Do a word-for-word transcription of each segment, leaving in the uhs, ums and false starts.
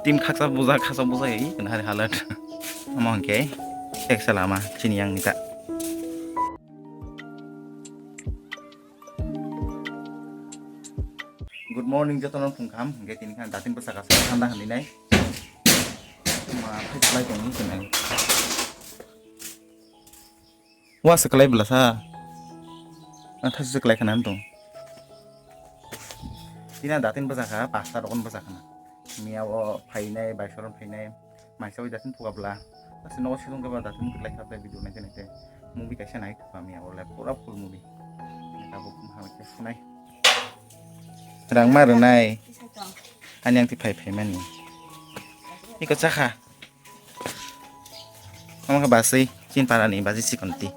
Team khaksa buja, khaksa buja, i, kena hari halat. Amo hingke, eksa lama, chini yang nita. Good morning, jotono phung kham, hingke tini khan datin bwsa kasa thanda hinwi nai. Ma, phai khlai tong ni kena. Wa se khlai bwla sa. Ang thasi se khlai khana tong. Tina datin bwsa kha, pasta rokon bwsa khana. Miya o phainai, bai soron phainai. Maisa oi datin thuka bwla. Ase nogo silong khe ba datin khlai kha, video nai khe nai khe. Movie kaisa nai thuka miya o le pura full movie. Tabuk ma hai khe sunai. Rang ma rwnai. Ani ang ti phai phai mani. Iko chakha. Omo khe basui chin para ni baji sikon ti.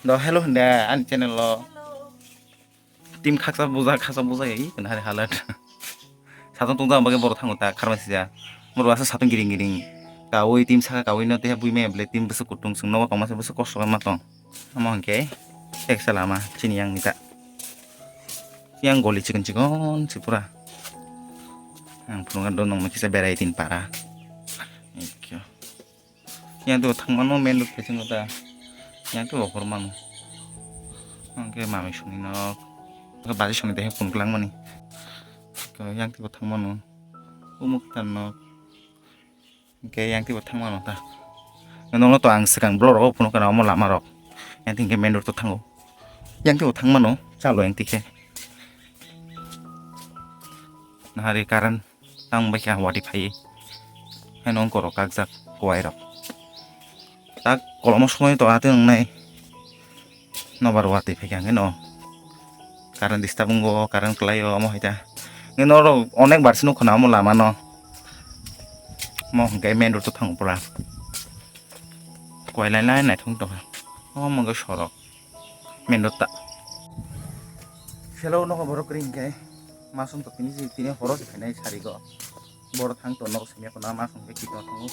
Do hello hwnda ani channel o. Team khaksa buja, khaksa buja, i, kena hari halat. Satung tungja bagwi borok thango ta, kharma sija. Borok asa satung giring giring. Kawi team saka kawi no teha bui me ble team bwswk kutung sung nogo tongma se bwswk kosto ma tong. Amo hingke, eksa lama, chini yang nita. Yang goli chikon chikon, si pura. Ang phunukha do nongma kisa berai tin para. Ekyo. Yang tu thang mano main road kaisa ta. Yang tu rohor mano. Angke mami songni nok. Angke baji songni tei phone klang mani. Ko yang tu thang mano. Umuk tan nok. Angke yang tu thang mano ta. Nono to ang sekang blor rok phone kana omo lama rok. Yang tingke main road to thango. Yang tu thang mano. Chalo yang tike. Nahari karan. Tang bai kha wati phai. Haino wngkorok kakjak kuwai rok. Tak kolomo sumui to ate wngnai. Nobar wati phai kha hwnkhe no. Current disturb wngo, current kwlaio, omo hai ta. Hwnkhe norok onek bar se nukho na omo lama no. Omo hwnkhe main road to thango pura. Kuwai lainai naithok tongkha. Omo hwnkhe sorok. Main road ta. Hello, nogo borok ring khe. Masum to tini si, tini horo si khainai sari go. Borok thang to nogo simi ko na masum khe kito thango.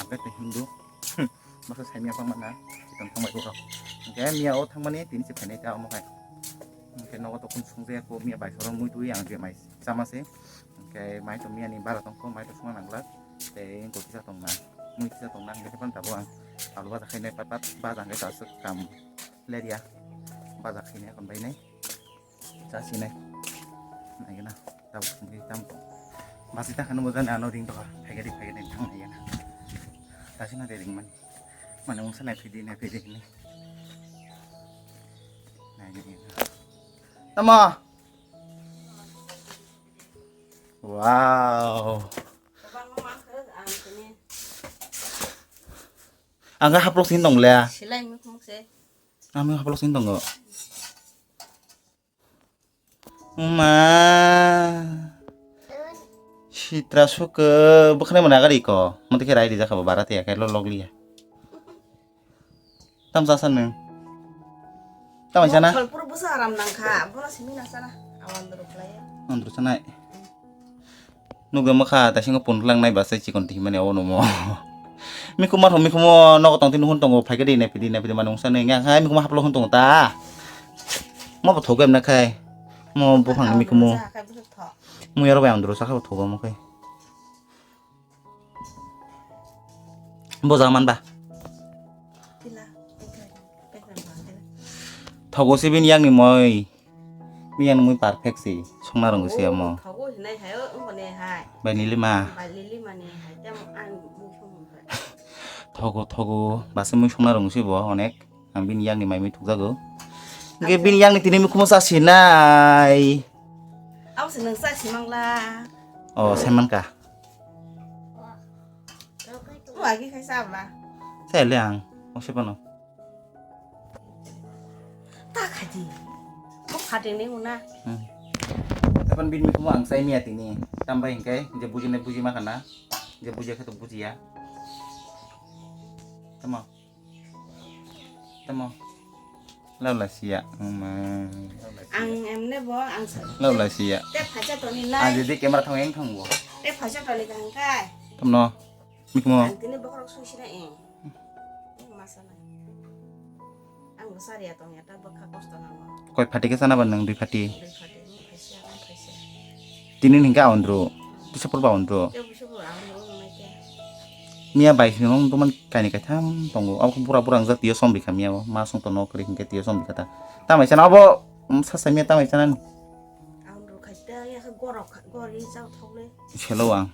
Ape te Hindu. Masa simi ko mana. Kito thang bai borok. Hingke miya o thang mani tini si khainai ta omo khai. Hingke nogo to kun sung je ko miya bai soro mui tui ang je mai sama se. Hingke mai to miya ni bara tong ko mai to suma nang glak. Te ko kisa tong na. Mui kisa tong na hingke pan tabo ang. Alu baja khainai pat pat baja hingke ta suk kam. Leria. Baja khainai kon bai nai. Chasinai. Naigena. Tabuk sumui tam. Basi ta khanu bojani ano ring doka. Phaigadi phaigadi thang naigena. Chasina de ring mani. Mane ungsa nai phidi nai phidi ni. Naigena. Tama. Wow. Ang haplo sin tong le. Silai mukmuk se. Ang haplo sin tong go. Ma. Sitra suke bwkhanai mani agari ko. Mati khe rai rijak kha bo bara te akai lo log liya. Tam sa san nung. Tam sa na. Khalpur busa aram nang kha. Bono simi na sana. Awan duru play. Andru sanai. Nukjakma kha, taisingo pun langnai ba sai chikon twi himani o nomo. Mikuma thong, mikuma nogo tong tini hun tongo, phaikhe di nai phidi, nai phidi mani ungsa nai, nang hai mikuma haplo hun tongo ta. Mo bo thogo em na khai. Mo buphang mikuma. Muya rok bai ang duro sakha bo thogo mo khai. Bo jaman ba. Thogo si bini yang ni moi. Bini yang ni moi perfect si. Songna rong si amo. Thogo hinai hai o, ungkone hai. Bai nili ma. Bai nili ma ni hai, tamo ang mui song mung kha. Thogo, thogo, basi mui songna rong si bo onek. Ang bini yang ni mai mui thukjago. Hingke bini yang ni tini mui khumo sa sinai. Abo se nang sa simang la. O, seman ka. Wagi khai sabla. Sa le ang. O se pano. Ta khaji. Ko phate ne una. Hmm. Tapan bin mi kumo ang sai miya tini. Tambai hingkai je buji ne buji ma kana. Je buji khe to buji ya. Tamo. Tamo. Lau la siya. Uma. Ang emne bo ang sa. Lau la siya. Te phacha toni lai. Ang jadi camera thang eng thang bo. Te phacha toni kang kai. Tamno. Mikmo. Ang tini bokrok sui sina eng. Eng masa nai. Ang bo sari atong ya ta bokha kosto nang. Koi phati ke sana ban nang dui phati. Dui phati ni phaisa ang phaisa. Tini hingka ondro. Kisa pur baun tu. Miya bai sini mong tuman kaini kaitham tongo. Abo bura bura ang jak tiyo som bikha miya o. Ma song to no kri hingke tiyo som bikha ta. Tamai sana abo, mm, sasa miya tamai sana ni. Selo ang.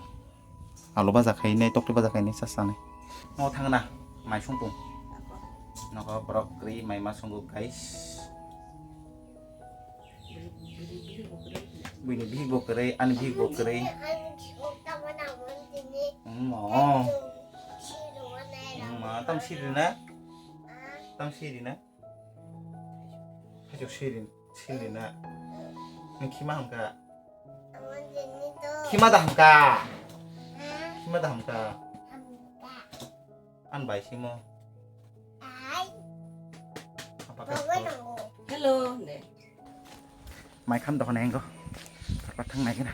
Alo baja khainai, tokti baja khainai sasa nai. No thang na, mai song tong. Nogo borok kri mai ma songo guys. Bini bihik bo kwrwi, ani bihik bo kwrwi. Mo. Ma, tam siri na? Tam siri na? Hajok siri, siri na. Nang khima hamka. Khima da hamka. Khima da hamka. An bai simo. Apa ka? Hello, de. Mai kham dohon engo. Tarpa thang nai kena.